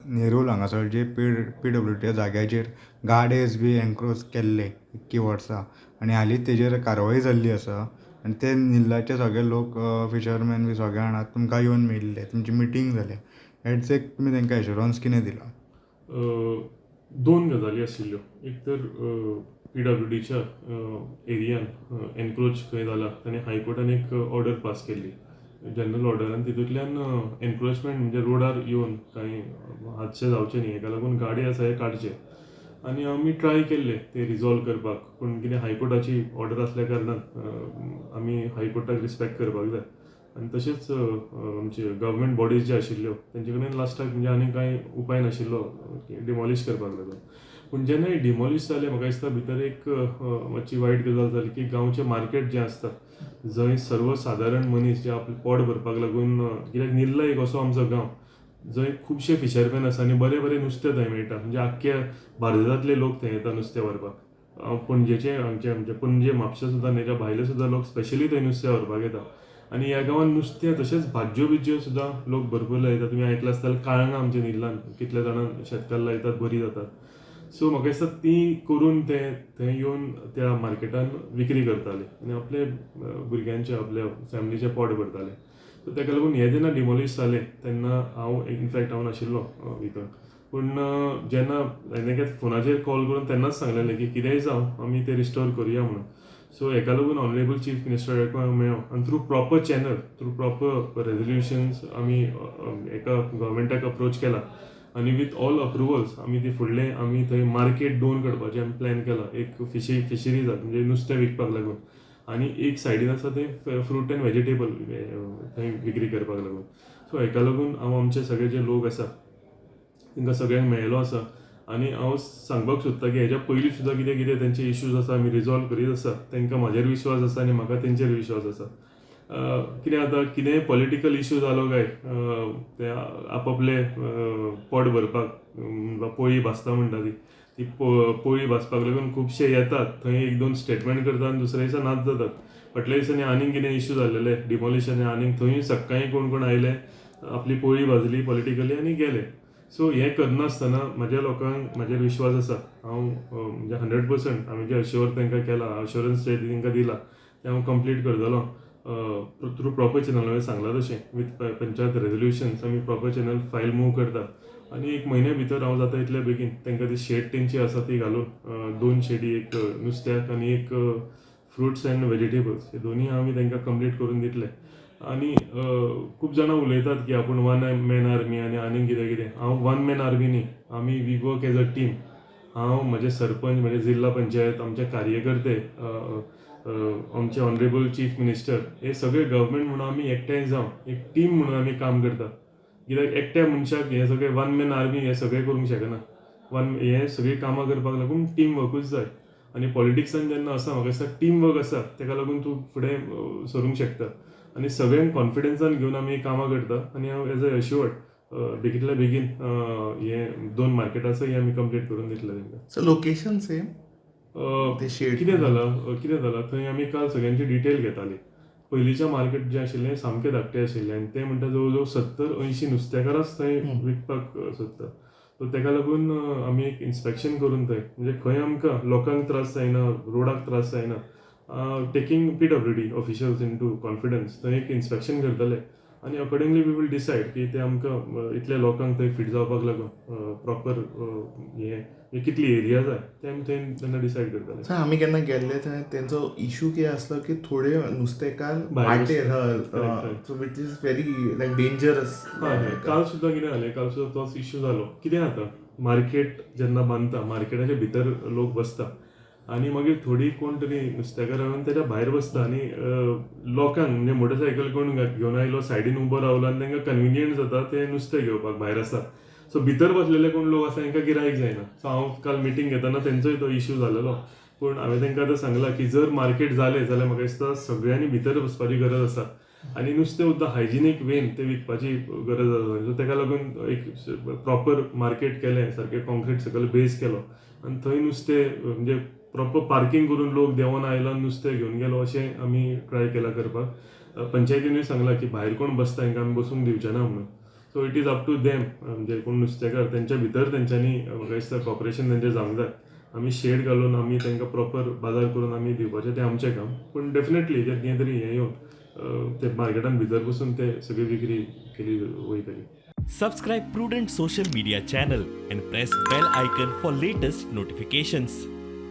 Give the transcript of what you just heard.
नेरूल हांगासर J P W D जाग्याचेर गार्डेज बी encroach केल्ले इतकी वर्सां आनी हालींच तेजेर कारवाय जाल्ली आसा आनी ते निल्लाचे सगळे लोक फिशरमॅन बी सगळे जाणा तुमकां येवन मेळिल्ले तुमची मिटींग जाल्या एटझेक्ट तुमी तेंकां एश्युरंस कितें दिला? दोन गजाली आशिल्ल्यो. एक तर पीडब्ल्यूडीच्या एरियान एनक्रोच खंय जाला, ताणें हायकोर्टान एक ऑर्डर पास केल्ली, जनरल ऑर्डर, आनी तितूंतल्यान एनक्रोचमेंट म्हणजे रोडार येवन कांय हादशे जावचे न्ही हेका लागून गाडी आसा हे काडचे. आनी आमी ट्राय केल्ले ते रिजॉल्व करपाक, पूण कितें, हायकोर्टाची ऑर्डर आसल्या कारणान आमी हायकोर्टाक रिस्पेक्ट करपाक जाय. आनी तशेंच आमचे गव्हर्मेंट बॉडीज जे आशिल्ल्यो तेंचे कडेन लास्टाक म्हणजे आनी कांय उपाय नाशिल्लो, डिमॉलिश करपाक लागून. पूण जेन्ना डिमॉलिश जालें, म्हाका दिसता भितर एक मातशी वायट गजाल जाली की गांवचें मार्केट जें आसता, जंय सर्वसादारण मनीस जे आपलें पोट भरपाक लागून, कित्याक निल्ला एक असो आमचो गांव जंय खुबशे फिशरमॅन आसा आनी बरें बरें नुस्तें थंय मेळटा. म्हणजे आख्ख्या भारतांतले लोक थंय येता नुस्तें व्हरपाक. पणजेचे, आमचे आमचे पणजे, म्हापशा सुद्दां, तेच्या भायले सुद्दां लोक स्पेशली थंय नुस्तें व्हरपाक येता. आनी ह्या गांवांत नुस्तें तशेंच भाजयो बिजयो सुद्दां लोक भरपूर लायतात. तुमी आयकलां आसतलें, काळंगां आमच्या निल्लान कितल्या जाणां शेतकार लायतात, बरीं जातात. सो म्हाका दिसता ती करून ते थंय येवन त्या मार्केटान विक्री करताले आनी आपले भुरग्यांचे, आपल्या फॅमिलीचें पोट भरताले. सो ताका लागून हें जेन्ना डिमोलिश जालें तेन्ना हांव, इनफॅक्ट हांव नाशिल्लो भितर, पूण जेन्ना हांवें फोनाचेर कॉल करून तेन्नाच सांगलेलें की कितेंय जावं, आमी तें रिस्टोर करुया म्हणून. सो हेका लागून ऑनरेबल चीफ मिनिस्टर मेळ्ळो आनी through proper channel, through proper resolutions आमी एका गव्हर्मेंटाक अप्रोच केला आनी विथ ऑल अप्रुवल्स आमी ती फुडलें आमी थंय मार्केट दोन करपाचें आमी प्लॅन केला. एक फिशरीजाक, म्हणजे नुस्तें विकपाक लागून, आनी एक सायडीन आसा थंय फ्रूट एंड वेजिटेबल थंय विक्री करपाक लागून. सो हेका लागून हांव आमचे सगळे जे लोक आसा तांकां सगळ्यांक मेळिल्लो आसा आनी हांव सांगपाक सोदतां की हेज्या पयलीं सुद्दां कितें कितें तेंचे इश्यूज आसा, आमी रिजॉल्व करीत आसा. तांकां म्हाजेर विश्वास आसा आनी म्हाका तेंचेर विश्वास आसा. कितें जाता, कितेंय पॉलिटिकल इश्यू जालो काय ते आपापले पोट भरपाक, पोळी भाजता म्हणटा ती, ती पोळी भाजपाक लागून खुबशे येतात थंय, एक दोन स्टेटमेंट करतात आनी दुसऱ्या दिसा नाच जातात. फाटल्या दिसांनी आनीक कितें इश्यू जाल्लेले डिमॉलिशन, आनीक थंय सकाळीं कोण कोण आयले, आपली पोळी भाजली पॉलिटिकली आनी गेले. सो हें करनासतना म्हज्या लोकांक म्हाजेर विश्वास आसा. हांव म्हणजे 100% हांवें जें अश्योर तांकां केलां, अश्योरन्स जें तांकां दिलां, तें हांव कंप्लीट करतलो थ्रू प्रॉपर चॅनल. हांवें सांगलां तशें विथ पंचायत रेजोल्युशन्स आमी प्रॉपर चॅनल फायल मूव करता आनी एक म्हयन्या भितर हांव जाता इतल्या बेगीन तांकां ती शेड तेंची आसा ती घालून, दोन शेडी, एक नुस्त्याक आनी एक फ्रुट्स अँड वेजिटेबल्स, हे दोनूय आमी तांकां कंप्लीट करून दितले. आनी खूब जाणां उलयतात की आपूण वन मॅन आर्मी आनी आनीक कितें कितें. हांव वन मॅन आर्मी न्ही. आमी, we work as a team. हांव, म्हजे सरपंच, म्हजे जिल्हा पंचायत, आमचे कार्यकर्ते, आमचे ऑनरेबल चीफ मिनिस्टर, हे सगळे गव्हर्मेंट म्हणून आमी एकठांय जावन एक टीम म्हणून आमी काम करता. कित्याक एकट्या मनशाक हें सगळें, वन मॅन आर्मी हें सगळें करूंक शकना. वन हें सगळीं कामां करपाक लागून टीम वर्कूच जाय. आनी पॉलिटिक्सान जेन्ना आसा, म्हाका दिसता टीम वर्क आसा ताका लागून तूं फुडें सरूंक शकता. आनी सगळ्यांक कॉन्फिडन्सान घेवन आमी कामां करता आनी हांव एज अ एश्युअर्ड बेगींतल्या बेगीन हे दोन मार्केटाचो हे आमी कंप्लीट करून दितले तांकां. सो लोकेशन सेम ते शेड? कितें जालां, थंय आमी काल सगळ्यांची डिटेल घेताली. पयलींच्या मार्केट जें आशिल्लें सामकें धाकटें आशिल्लें आनी ते म्हणटा जवळ जवळ 70-80 नुस्तेकारांच थंय विकपाक सोदता. सो ताका लागून आमी एक इन्स्पेक्शन करून थंय म्हणजे खंय आमकां लोकांक त्रास जायना, रोडाक त्रास जायना, taking PWD officials into confidence थंय एक इन्स्पेक्शन करतले आनी अकॉर्डिंगली we will decide की ते आमकां इतल्या लोकांक थंय फीट जावपाक लागून प्रॉपर हें म्हणजे कितली एरिया जाय ते आमी थंय तेन्ना डिसायड करतले. सर, आमी केन्ना गेल्ले थंय तेंचो इशू कितें आसलो की थोडे नुस्तेकार भायर वाटेर Correct. So which is very like dangerous. हय हय काल सुद्दां कितें जालें, काल सुद्दां तोच इश्यू जालो. कितें जाता, मार्केट जेन्ना बांदता, मार्केटाच्या भितर लोक बसता आनी मागीर थोडी कोण तरी नुस्तेकार येवन तेच्या भायर बसता आनी लोकांक, म्हणजे मोटरसायकल कोण घेवन आयलो, सायडीन उबो रावलो आनी तांकां कन्विनियंट जाता ते नुस्तें घेवपाक भायर आसा. सो भितर बसलेले कोण लोक आसा तांकां गिरायक जायना. सो हांव काल मिटींग घेतना तेंचोय तो इश्यू जालेलो, पूण हांवें तांकां आतां सांगलां की जर मार्केट जालें जाल्यार म्हाका दिसता सगळ्यांनी भितर बसपाची गरज आसा आनी नुस्तें सुद्दां हायजिनीक वेन तें विकपाची गरज आसा. सो ताका लागून एक प्रॉपर मार्केट केलें, सारकें कॉन्क्रीट सकयल बेस केलो आनी थंय नुस्तें म्हणजे प्रॉपर पार्कींग करून लोक देंवोन आयलो आनी नुस्तें घेवन गेलो, अशें आमी ट्राय केलां करपाक. पंचायतीनूय सांगलां की भायर कोण बसता तांकां आमी बसूंक दिवचे ना म्हणून. So it is up to them, म्हणजे कोण नुस्तेकार तेंच्या भितर तेंच्यांनी, म्हाका दिसता, कॉपरेशन तेंचें जावंक जाय. आमी शेड घालून आमी तांकां प्रॉपर बाजार करून आमी दिवपाचें तें आमचें काम, पूण डेफिनेटली हेजेर कितें तरी हें येवन ते मार्केटान भितर बसून ते सगळी विक्री केली वयतली. Subscribe Prudent Social Media channel and press bell icon for latest notifications.